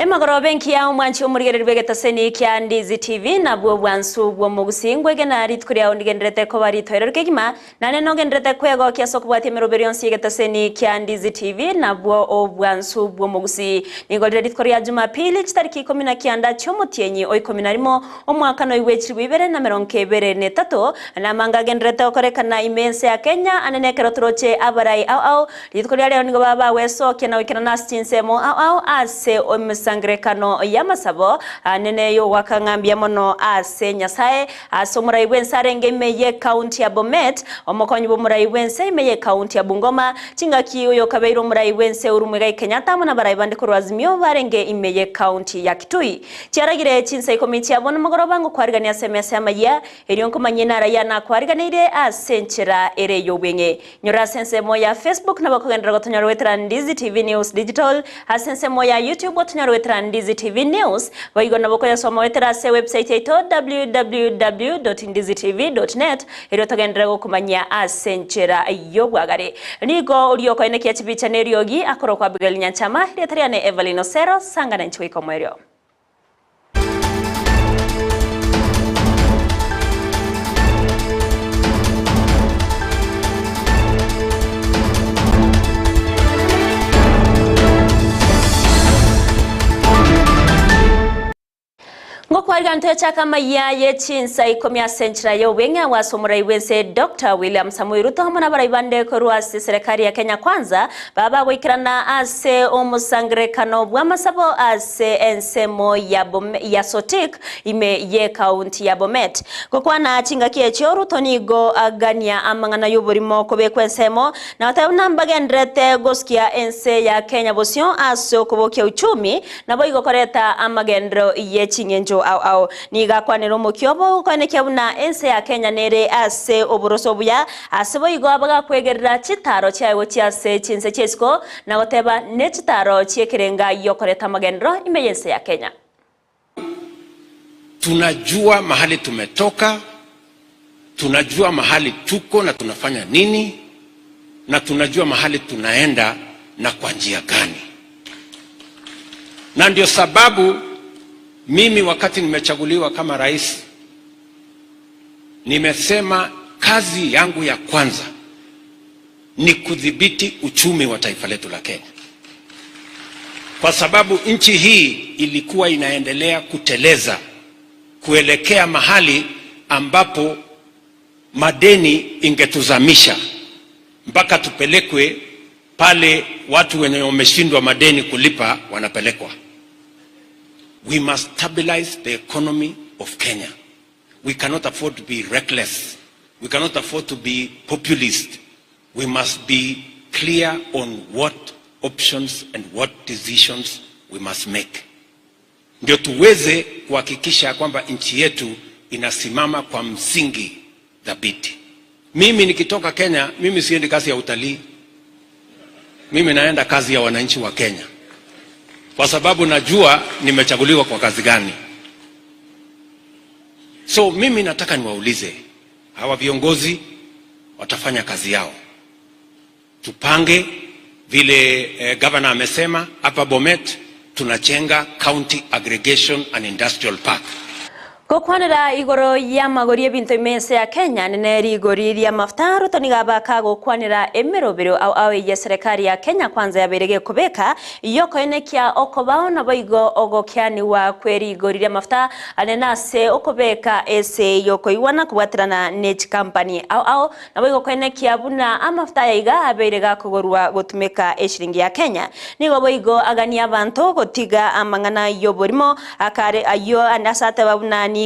Emagoroba enkiya omwanchi omorigereria bw'egetaseni kia Ndizi TV nabwo obwansu bw'omogusii ngwegena rituko riao ndigenderete koba ritoereru kegima Naende nogenderete kwegokia ase okobwatia emeroberi yonsi y'egetaseni kia Ndizi TV, nabwo obwansu bw'omogusii. Nigo rire rituko ria Jumapili, chitariki ikomi na kianda chi'omotienyi o ikomi na rimo, omwaka noigwe chilifu ibere na merongo ebere na etato, na amanga agenderete gokorekana ime y'ense ya Kenya, ande nekero toroche abarai ao ao. Rituko ria rero nigo baba bagwesokia na goikerana ase chinsemo ao ao ase emesangererekano y'amasabo anene y'ogoaka ng'a mbuya mono ase Nyasae, Ase omorai bw'ense arenge ime y'ekaunti ya Bomet, omokonyi bw'omorai bw'ense ime y'ekaunti ya Bungoma, chingaki oyokabeire omorai bw'ense Uhuru Muigai Kenyatta amo nabarai bande korwa Azimio barenge ime y'ekaunti ya Kitui. Chiaragire chinsa ikomi chia bono mogoroba ngokwarigania ase emesa y'amayia, erio nkomanyie naraia nakwariganeirie ase enchera ere y'obweng'e. Nyora ase ensemo ya Facebook nabo okogenderera gotonyora goetera Ndizi TV News Digital, ase ensemo ya YouTube otonyore goetera Ndizi TV News, boigo nabo okoyasoma goetera ase ewebsite yaito www.ndizitv.net erio togenderere gokomanyia ase enchera y'obwagare. Nigo oria okoenekia chibicha na eriogi akorokwa Abigail Nyanchama, erieta riane Evelyn Osero, sangana inche goika omoerio. Ngokwarigana toyachaka amayia ye chinsa ikomi ase enchera y'obweng'e agwo ase omorai bw'ense Doctor William Samoei Ruto amo nabarai bande korwa ase eserekari ya Kenya Kwanza baba bagoikerana ase omosangererekano bw'amasabo ase ensemo ya ya Sotik ime y'ekaunti ya Bomet. Gokwana chingaki echio Ruto nigo agania amang'ana y'oborimo kobekwa ensemo na goteba buna mbagendererete gosukia ense ya Kenya bosio ase okobokia uchumi Naboigo koreta amagenderero ye ching'encho ao ao. Nigo akwanera omokia obo ogokoenekia buna ense ya Kenya nere ase oboroso obuya, ase boigo abagakwegerera chitaro chiaye gochia ase chinse chi'esiko, na goteba ne chitaro chi'ekerenga gi'okoreta amagenderero ime y'ense ya Kenya. Tunajua mahali tumetoka, tunajua mahali tuko na tunafanya nini, na tunajua mahali tunaenda na kwa njia gani. Na ndio sababu mimi wakati nimechaguliwa kama rais, nimesema kazi yangu ya kwanza ni kudhibiti uchumi wa taifa letu la Kenya, kwa sababu nchi hii ilikuwa inaendelea kuteleza kuelekea mahali ambapo madeni ingetuzamisha mpaka tupelekwe pale watu wenye wameshindwa madeni kulipa wanapelekwa. We must stabilize the economy of Kenya. We cannot afford to be reckless. We cannot afford to be populist. We must be clear on what options and what decisions we must make. Ndio tuweze kuhakikisha kwamba nchi yetu inasimama kwa msingi thabiti. Mimi nikitoka Kenya, mimi siendi kazi ya utalii. Mimi naenda kazi ya wananchi wa Kenya, kwa sababu najua nimechaguliwa kwa kazi gani. So mimi nataka niwaulize hawa viongozi watafanya kazi yao, tupange vile eh, governor amesema hapa Bomet tunachenga County Aggregation and Industrial Park. Gokwanera igoro y'amagori y'ebinto ime ense ya Kenya nene rigori ri'amafuta, Ruto nigo aba kagokwanera emerobero ao ao eyio eserekari ya Kenya Kwanza yabeire gekobeka y'okoenekia okobao naboigo ogokeanigwa kwe rigori ri'amafuta ane nase okobeka ese y'okoigwana kobwaterana ne chikampani ao ao Naboigo koenekia buna amafuta aya iga abeire gakogorwa gotumeka eshiringi ya Kenya. Nigo boigo aganie abanto gotiga amang'ana y'oborimo akare ayio ande ase ateba buna nigo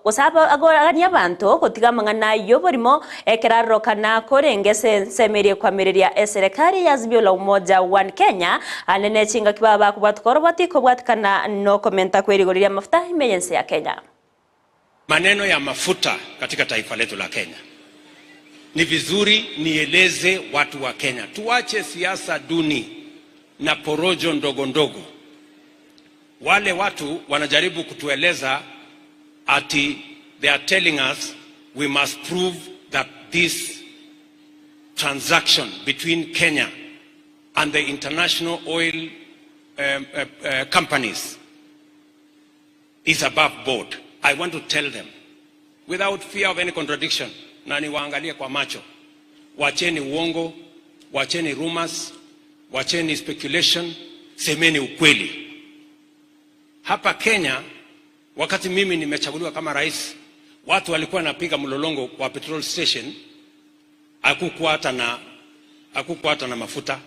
gose aganie abanto gotiga amang'ana y'oborimo ekero arorokana korenge ase ensemo eria ekoamereria eserekari ya Azimio la Umoja One Kenya ande ne chingaki baba bakobwatuka oroboti kobwatikana nokomenta kwerigori ri'amafuta ime y'ense ya Kenya. Maneno ya mafuta katika taifa letu la Kenya, ni vizuri nieleze watu wa Kenya, tuache siasa duni na porojo ndogo ndogo. Wale watu wanajaribu kutueleza ati they are telling us we must prove that this transaction between Kenya and the international oil companies is above board. I want to tell them without fear of any contradiction, na niwaangalie kwa macho, wacheni uongo, wacheni rumors, wacheni speculation, semeni ukweli. Hapa Kenya, wakati mimi nimechaguliwa kama rais, watu walikuwa wanapiga mlolongo kwa petrol station, hakukuwa hata na mafuta.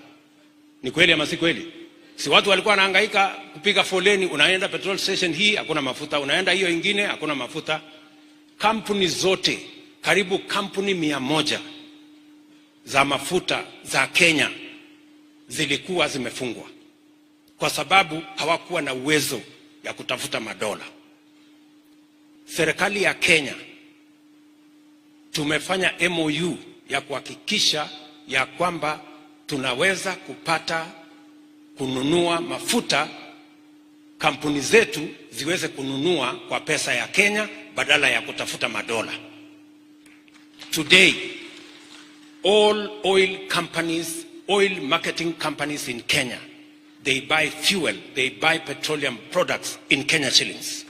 Ni kweli ama si kweli? Si watu walikuwa wanahangaika kupiga foleni, unaenda petrol station hii hakuna mafuta, unaenda hiyo ingine hakuna mafuta. Kampuni zote karibu kampuni 100 za mafuta za Kenya zilikuwa zimefungwa kwa sababu hawakuwa na uwezo ya kutafuta madola. Serikali ya Kenya tumefanya MOU ya kuhakikisha ya kwamba tunaweza kupata kununua mafuta, kampuni zetu ziweze kununua kwa pesa ya Kenya badala ya kutafuta madola. Today, all oil companies, oil marketing companies in Kenya, they buy fuel, they buy petroleum products in Kenya shillings.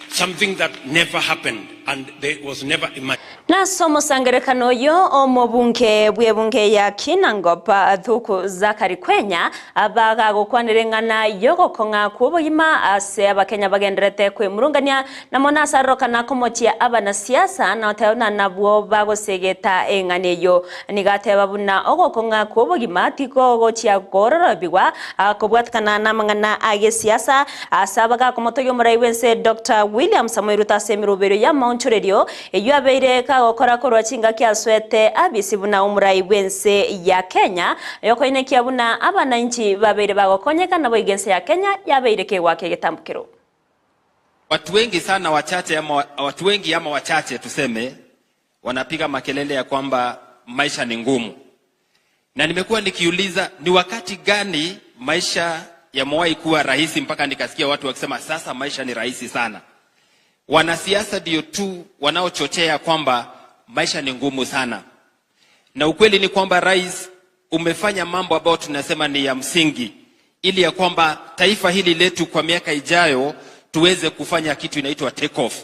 Something that never happened and they was never imagined. Nasomo sangerekano yo omobunge bwebunge ya Kinangop, Thuku Zakari Kwenya, abaga gukwanireng'ana yogokong'a kwobogima ase abakenya bagenderete kwimurungania namo nasarorokana komochia abanasiasa noteona nabwo bagosegeta eng'ani eyo. Nigateba buna ogokong'a kwobogima tikogochia kororobigwa kobwatikana na amang'ana agesiasa ase abagakomotogia omorai bwense Dr. William Samoei Ruto ase emirobero ya maonchorerio eyo abeire kagokora korwa chingaki aswete abisi buna omorai bwense ya Kenya, yokoinekia buna abananchi babeire bagokonyeka nabo igense ya Kenya yabeire kegwake getambukiro. Watu wengi sana, wachache ama watu wengi ama wachache tuseme, wanapiga makelele ya kwamba maisha ni ngumu, na nimekuwa nikiuliza ni wakati gani maisha yamewahi kuwa rahisi mpaka nikasikia watu wakisema sasa maisha ni rahisi sana. Wanasiasa ndio tu wanaochochea kwamba maisha ni ngumu sana, na ukweli ni kwamba, rais, umefanya mambo ambayo tunasema ni ya msingi, ili ya kwamba taifa hili letu kwa miaka ijayo tuweze kufanya kitu inaitwa take off.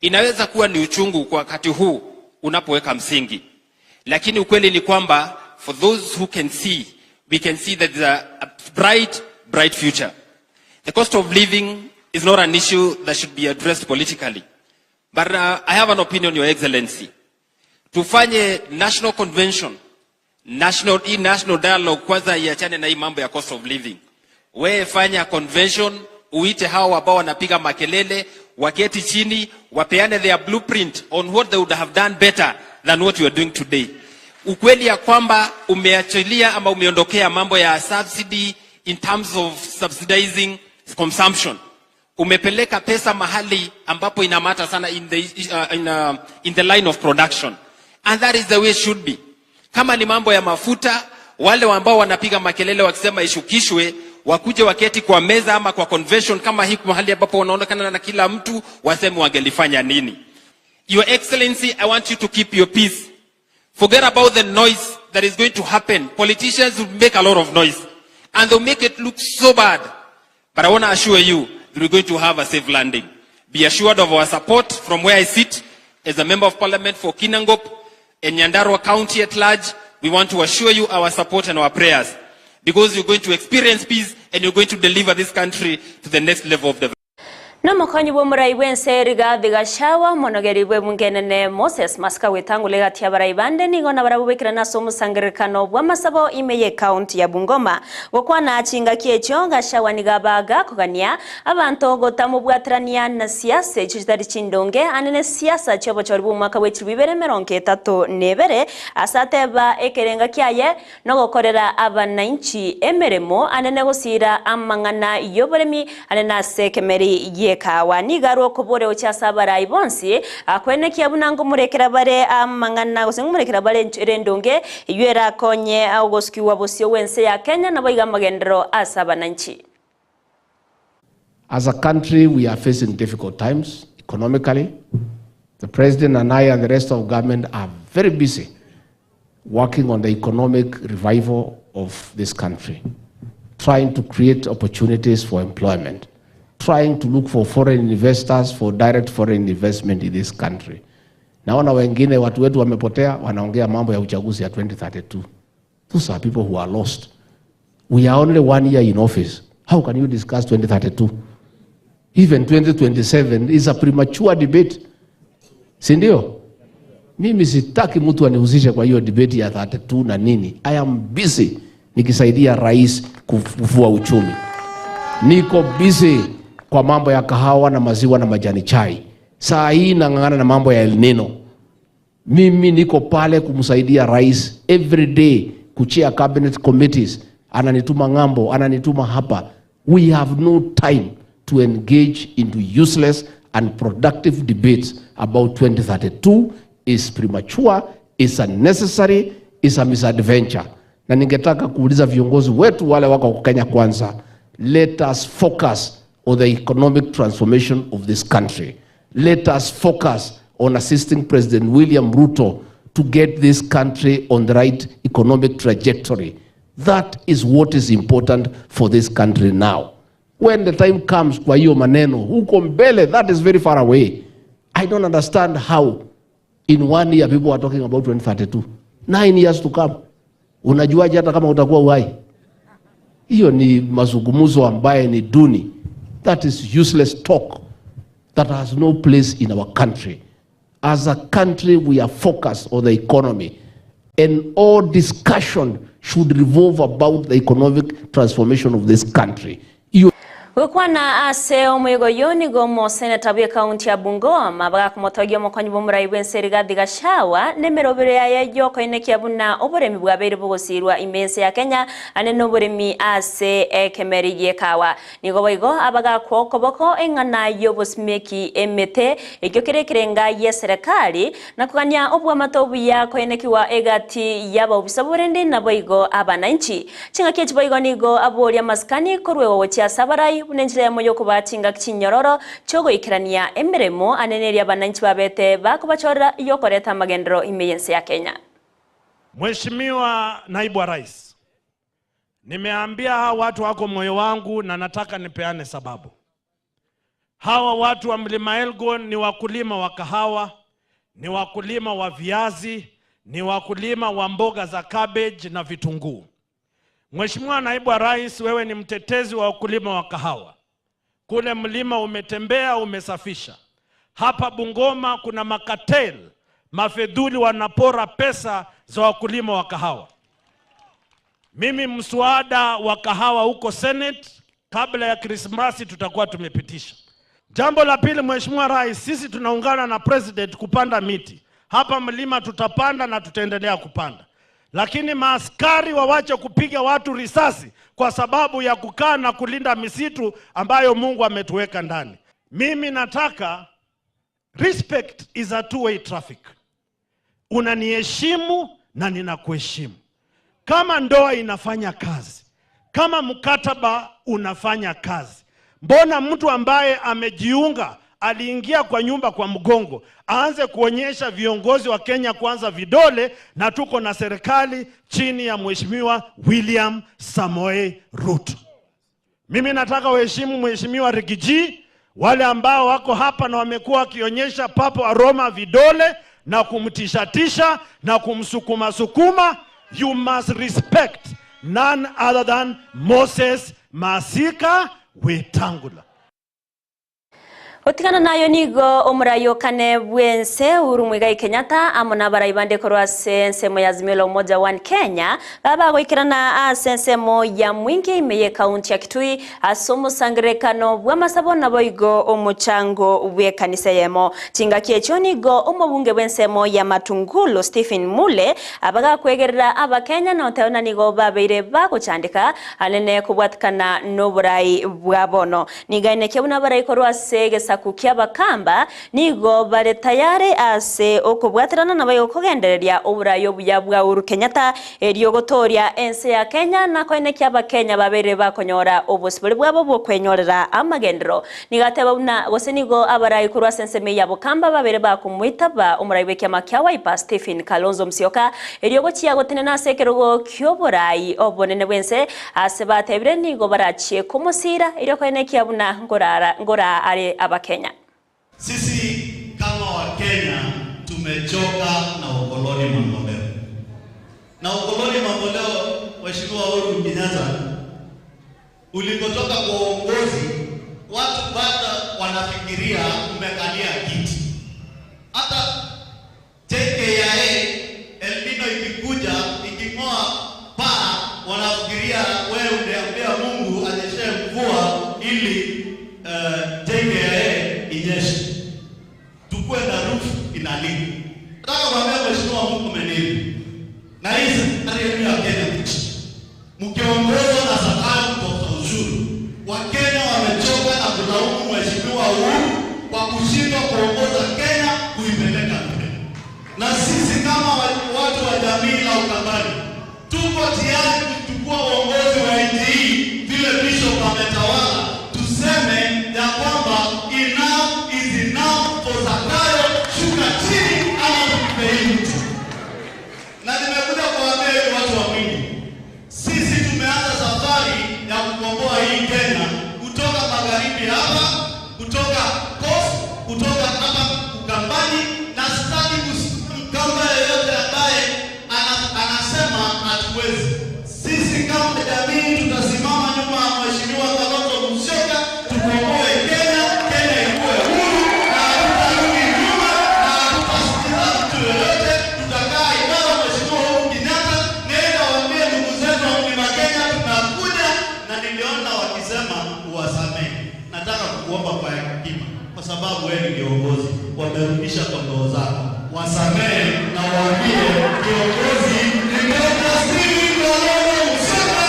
Inaweza kuwa ni uchungu kwa wakati huu unapoweka msingi, lakini ukweli ni kwamba for those who can see, we can see that there's a bright, bright future. The cost of living is not an issue that should be addressed politically. But I have an opinion, Your Excellency. Tufanye national convention, hii national dialogue kwanza iachane na hii mambo ya cost of living. Wewe fanya convention, uite hao ambao wanapiga makelele, waketi chini, wapeane their blueprint on what they would have done better than what you are doing today. Ukweli ya kwamba umeachilia ama umeondokea mambo ya subsidy in terms of subsidizing consumption, umepeleka pesa mahali ambapo inamatter sana in the line of production, and that is the way it should be. Kama ni mambo ya mafuta, wale ambao wanapiga makelele wakisema ishukishwe, wakuje waketi kwa meza ama kwa convention kama hii, mahali ambapo wanaonekana na kila mtu, waseme wangelifanya nini. Your Excellency, I want you to keep your peace. Forget about the noise that is going to happen. Politicians will make a lot of noise and they'll make it look so bad. But I want to assure you that we're going to have a safe landing. Be assured of our support from where I sit as a member of parliament for Kinangop and Nyandarua County at large. We want to assure you our support and our prayers because you're going to experience peace and you're going to deliver this country to the next level of development. Nomokonyi bwa omorai bwense Rigathi Gachagua, monogeri bwe bungenene Moses Masika wetangula egati abarai bande nigo nabarabwo baikirana ase omosangererekano bwa masabo ime ye county ya Bungoma. Gokwana chingaki ekyo, Gachagua nigo abaga kogania abanto gotamobwaterania na siasa echo chitari chindonge anene siasa chiobochori bwa omwaka bwa 2032, ase ateba ekerenga kiaye nogokorera abananchi emeremo anene gosira amang'ana yoboremi anene ase ekemeri yekawa. Nigarwo okobore ochasa abarai bonsi akwenekia buna ngomurekera bare amang'ana gose ngomurekera bare erendonge eywo erakonye ogosukiwa bosio bwense ya Kenya nabo iga amagendero ase abananchi. As a country, we are facing difficult times economically. The president and I and the rest of government are very busy working on the economic revival of this country. trying to create opportunities for employment, trying to look for foreign investors for direct foreign investment in this country. Naona wengine watu wetu wamepotea, wanaongea mambo ya uchaguzi ya 2032. Those are people who are lost. We are only one year in office. How can you discuss 2032? Even 2027 is a premature debate. Si ndio? Mimi sitaki mtu anihusishe kwa hiyo debate ya 32 na nini. I am busy nikisaidia rais kufufua uchumi. Niko busy kwa mambo ya kahawa na maziwa na majani chai. Saa hii nang'ang'ana na mambo ya El Nino. Mimi niko pale kumsaidia rais every day kuchair cabinet committees, ananituma ng'ambo, ananituma hapa. We have no time to engage into useless unproductive debates about 2032 is premature, is unnecessary, is a misadventure. Na ningetaka kuuliza viongozi wetu wale wako Kenya Kwanza, let us focus on the economic transformation of this country. Let us focus on assisting President William Ruto to get this country on the right economic trajectory. That is what is important for this country now. When the time comes kwa hiyo maneno huko mbele, that is very far away. I don't understand how in one year people are talking about 2032. 9 years to come. Unajuaje hata kama utakuwa uhai? Hiyo ni mazungumzo ambaye ni duni. That is useless talk that has no place in our country. As a country, we are focused on the economy, and all discussion should revolve about the economic transformation of this country. Hiyo Gukwana ase omoigo oyo nigo omoseneta bwe ekaunti ya Bungoma bagakomotogia omokonyi bwa omorai bwense Rigathi Gachagua nemerobero yaye yokoinekia buna oboremi bwabeire bogosirwa ime ense ya Kenya ane noboremi ase ekemeri giekawa nigo boigo abagakwa okoboko eng'ana yobosimeki emete ekio kere ekerenga ye serikali na kogania obwamato obuya koenekiwa egati y'abaobisa borende naboigo abananchi ching'aki echi boigo nigo aboria amasikani korwewa gochia ase abarai buna enchera yamo yokoba chingaki chinyororo chogoikerania emeremo anene eria abananchi babete bakobachorera yokoreta amagendero ime y'ense ya Kenya. Mheshimiwa Naibu wa Rais, nimeambia hawa watu wako moyo wangu na nataka nipeane sababu. Hawa watu wa Mlima Elgon ni wakulima wa kahawa, ni wakulima wa viazi, ni wakulima wa mboga za cabbage na vitunguu. Mheshimiwa Naibu wa Rais, wewe ni mtetezi wa wakulima wa kahawa. Kule mlima umetembea, umesafisha. Hapa Bungoma kuna makatel, mafedhuli wanapora pesa za wakulima wa kahawa. Mimi mswada wa kahawa huko Senate kabla ya Krismasi tutakuwa tumepitisha. Jambo la pili, Mheshimiwa Rais, sisi tunaungana na President kupanda miti hapa mlima, tutapanda na tutaendelea kupanda, lakini maaskari wawache kupiga watu risasi kwa sababu ya kukaa na kulinda misitu ambayo Mungu ametuweka ndani. Mimi nataka respect is a two way traffic. Unaniheshimu na ninakuheshimu. Kama ndoa inafanya kazi, kama mkataba unafanya kazi, mbona mtu ambaye amejiunga aliingia kwa nyumba kwa mgongo aanze kuonyesha viongozi wa Kenya Kwanza vidole, na tuko na serikali chini ya Mheshimiwa William Samoei Ruto. Mimi nataka waheshimu Mheshimiwa Riggy G, wale ambao wako hapa na wamekuwa wakionyesha Papa wa Roma vidole na kumtishatisha na kumsukuma sukuma. You must respect none other than Moses Masika Wetangula. Otigana nayo nigo omurayo kane bwense Uhuru Muigai Kenyatta amo na abarai bande korwa ase ensemo ya Azimio la Umoja One Kenya baba goikerana ase ensemo ya Mwingi ime ye kaunti ya Kitui ase omosangerekano bw'amasabo naboigo omochango bw'ekanisa yemo chingaki echo nigo omobunge bw'ensemo ya Matungulu Stephen Mule abagakwegerera abakenya noteona nigo babeire bagochandika anene kobwatikana n'oborai bwa bono nigaine buna abarai korwa ase egesaku ki'Abakamba nigo bare tayare ase okobwaterana naboigo kogendereria oborai obuya bwa Uhuru Kenyatta erio gotooria ense ya Kenya na koenekia Abakenya babeire bakonyora obosibore bwabo bw'okwenyorera amagenderero. Nigo ateba buna gose nigo abarai korwa ase ensemo eye ya Bokamba babeire bakomoitaba omorai bw'ekiama kia Wiper Stephen Kalonzo Musyoka erio gochia gotenena ase ekerogo ki'oborai obonene bw'ense ase batebire nigo barachie komosiira erio koenekia buna ngoraa are Abakenya. Sisi kama Wakenya tumechoka na ukoloni mamboleo. Na ukoloni mamboleo, Mheshimiwa Uhuru Kenyatta, ulikotoka kwa uongozi, watu bado wanafikiria umekalia kiti. Hata JKIA El Nino ikikuja iking'oa paa, wanafikiria wewe umeambia Mungu anyeshe mvua ili JKIA inyeshe, tukuwe na roof inalinda. Nataka kuambia Mheshimiwa Murkomen hivi, na hii serikali yenu ya Kenya mkiongozwa na Zakayo mtoza ushuru, Wakenya wamechoka na kulaumu Mheshimiwa Uhuru kwa kushindwa kuongoza Kenya kuipeleka mbele. Na sisi kama watu wa jamii la Ukambani tuko tayari kuchukua uongozi wa nchi hii vile Bishop ametawala, tuseme ya kwamba enough is enough for Zakayo, shuka chini ama tupe hii mtu. Na nimekuja kuwaambia hivi watu wa Mwingi, sisi tumeanza safari ya kukomboa hii Kenya kutoka magharibi hapa, kutoka coast, kutoka hapa Ukambani, na sitaki kusikia Mkamba yeyote ambaye anasema hatuwezi. Sisi kama jamii tutasimama nyuma ya Mheshimiwa Kalonzo Musyoka tukomboe Kenya, Kenya ikuwe huru, na hatutarudi nyuma na hatutasikiza mtu yeyote. Tutakaa imara. Mheshimiwa Uhuru Kenyatta, nenda waambie ndugu zetu wa Mlima Kenya tunakuja, na niliona wakisema uwasamehe. Nataka kukuomba kwa hekima, kwa sababu wewe ni kiongozi, wamerudisha kondoo zako, wasamehe na waambie kiongozi ni Dr. Stephen Kalonzo Musyoka.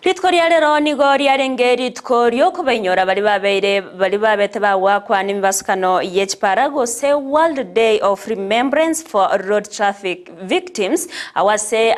Rituko ria rero nigo riarenge rituko riokobainyora bari babeire bari babete bagwakwa n'emibasukano y'echipara gose World Day of Remembrance for Road Traffic Victims awase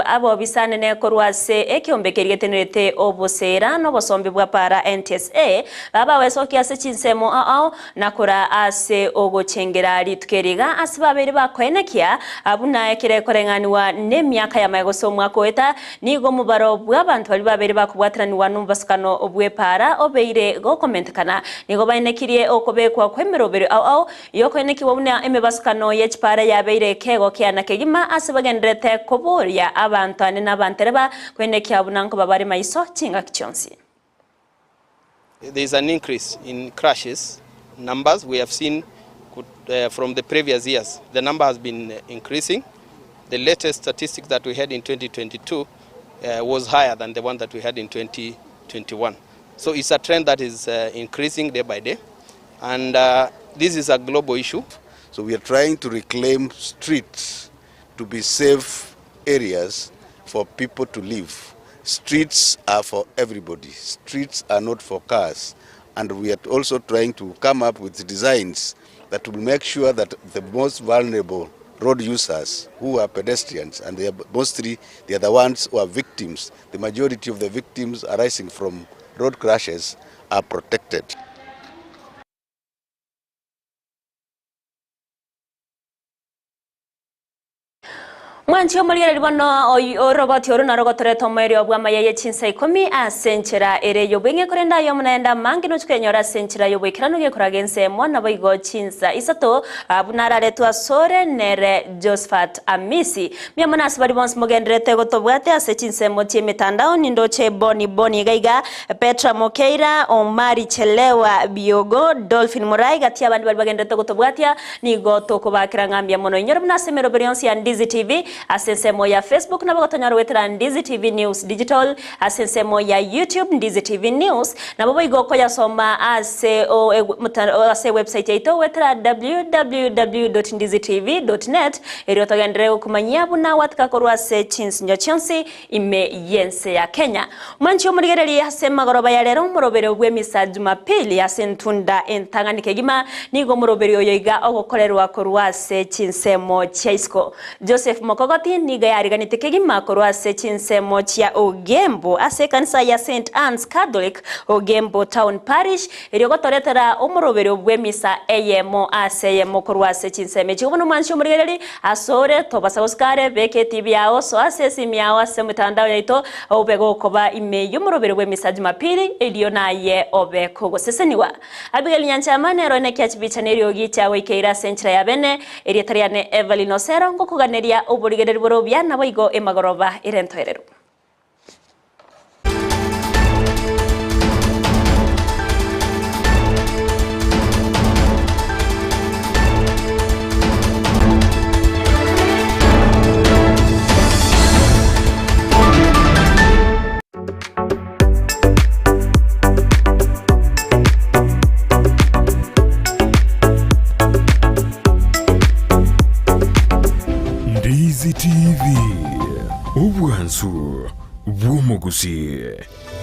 abobisanene korwa ase ekiombe keria getenerete obosera n'obosombi bwa para NTSA babawesokia ase chinsemo ao nakora ase ogochengera rituko eriga ase babeire bakoenekia abuna ekere koreng'aniwa n'emiaka ya mae gose omwaka oeta nigo omobaro bwa abantu bari babere bakubwatiraniwa n'omubasukano bw'epara obeire gokomentekana nigo baenekirie okobekwa kw'emerobero ao ao yokoenekiwa buna emebasukano y'echipara yabeire kego kiana kegima ase bagenderete koboria abantu ane n'abantereba kwenekia buna nkoba bari maiso chingaki chionsi. There is an increase in crashes numbers we have seen from the previous years. The number has been increasing. The latest statistic that we had in 2022 was higher than the one that we had in 2021. So it's a trend that is increasing day by day. And this is a global issue. So we are trying to reclaim streets to be safe areas for people to live. Streets are for everybody. Streets are not for cars. And we are also trying to come up with designs that will make sure that the most vulnerable road users, who are pedestrians, and they are mostly they are the ones who are victims, the majority of the victims arising from road crashes, are protected. Mwanchi omorigereri bono oroboti oro naro gotoreta omoerio bwa amayeye chinsa 10 ase enchera ere yobweng'e korenda ayo omonaenda mange nochikenyora ase enchera yobwekeranu gekoraga ensemo nabo igo chinsa isato buna araretwa asore nere Josephat Amisi miamo nase bari bonsi mogenderete gotobwate ase chinsemo chia emitandao nindoche Boni Boni gaiga Petra Mokeira Omari Chelewa Biogo Dolphin Murai gati abandi bari bagenderete gotobwatia nigo tokobakera ng'ambia mono inyore buna ase emeroberi yonsi ya Ndizi TV. Ase ensemo ya Facebook nabo gotonyora goetera Ndizi TV News Digital, ase ensemo ya YouTube Ndizi TV News, nabo boigo okoyasoma ase ase ewebsite yaito goetera www.ndizitv.net erio togenderere gokomanyia buna gwatika korwa ase chinsinyo chionsi ime y'ense ya Kenya. Mwanche omorigererie ase emagoroba ya rero omoroberio bw'emisa Jumapili ase entunda entang'ani kegima, nigo omoroberio oyo iga ogokorerwa korwa ase chinsemo chia isiko. Joseph Mokogoti nigo yariganete kegima korwa ase chinsemo chia Ogembo ase ekanisa ya Saint Anne's Catholic, Ogembo Town Parish, erio gotoretera omoroberio bw'emisa eyemo ase eyemo korwa ase chinsemo echi. Bono mwanche omorigererie Asore tobasa gosika are, beka etibi yao, soa ase esimi yao ase emetandao yaito, obe gokoba ime y'omoroberi bw'emisa Jumapili, erio naye obe kogosesenigwa. Abigail Nyanchama nero enekia chibicha na eriogi chiagoikeire ase enchera ya bene, erieta riane Evelyn Osero, ngokoganeria oborigereri bore obuya naboigo emagoroba ere entoereru. Ndizi TV, obwansu bw'omogusii.